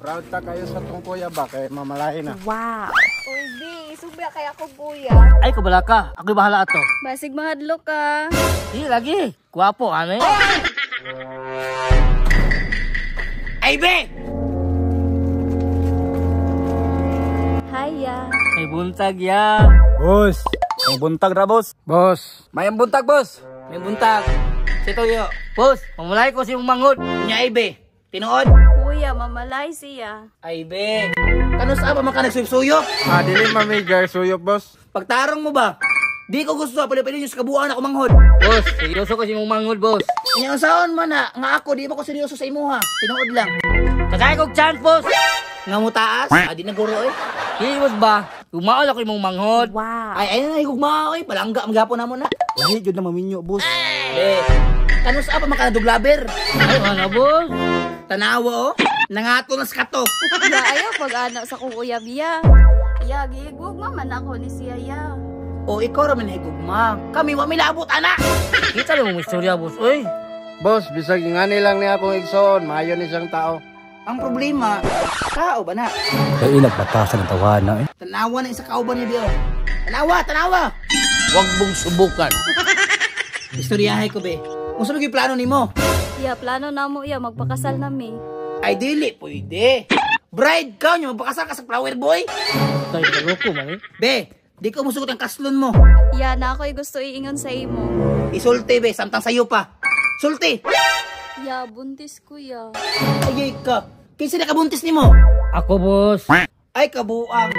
Proud ta kayo sa tong kuya ba kay mamalain na. Wow. Uy, B, isubya kay ako kuya. Ay, kabala ka. Ako'y bahala ato. Basig mahadlok ka. Di lagi. Gwapo, ano eh? Ay, be! Hiya. May buntag ya. Boss, may buntag ra boss. Boss, may buntag boss. May buntag. Si Toyo. Boss, mamulay ko si imong manghod. Nya, ay, be. Tinuod. Kuya, mamalay siya. Ay, be. Kano sa pa man ka nagsuyop-suyop? Ah, dili mamigar suyop boss. Pagtarong mo ba? Di ko gusto, pili-pili nyo sa kabuuan ako manghod. Boss, seryoso ko si imong manghod, boss. Nya, unsaon man na, nga ako, di ba ko seryoso sa imuha? Tinuod lang. Tagay kog chance, boss. Nga mo taas, ah, di na guro eh. Dili, boss ba? Gumaol ako imong manghod. Wow. Ay, ay, ay, gugma, oy. Palangga, maghapon na mo na. Lahi jud na maminyo boss. Be, kano sa pa man ka naduglaber? Ay, ano, boss? Tanawa, oh. Nangato na sa kato. Ya, ayaw pag-ana sa kong uyab ya. Ya, gihigugma man ako ni siya ya. O, ikaw raman higugma. Kami, wa milabot, ana. Kita na mong istorya, boss. Uy, Boss, bisag ngani lang niya akong igsoon, maayo ni siyang tao. Ang problema, tao ba na? Kay nagpatasan ang tawana eh. Tanawa na isa kauban niya, Bio. Tanawa, tanawa! Huwag mong subukan. Istoryahe ko, be. Kung saan yung plano nimo? Ya, plano na mo ya, magpakasal na mi. Ay, dili, pwede. Bride ka, nyo, magpakasal ka sa flower boy. tayo kaloko man eh. Be, di ko musugot ang kaslon mo. Ya, na ako'y gusto iingon sa imo. Isulti, be, samtang sayo pa. Sulti! Ya, buntis ko ya. Ay, ay ka. Kinsa na kabuntis nimo? Ako, boss. Ay, kabuang.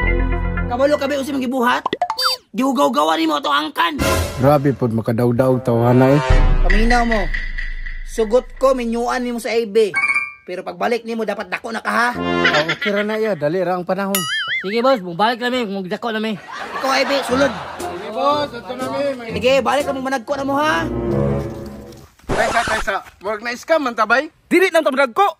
Kabalo ka, be, usi mong gibuhat? Giugaw-gawa nimo atong angkan. Grabe pod makadaog-daog tawhana eh. Paminaw mo. Sugot ko, minyuan nimo sa AB. Pero pagbalik nimo dapat dako na ka ha. Ah, okay ra na iya, dali ra ang panahon. Sige, boss. Bumalik nami. Magdako nami. Ikaw, AB, sulod. Sige boss, ato na mi. Sige, balik ka mong managko na mo ha. Taysa, taysa. Work na scam man tabay. Dili lang ta ko.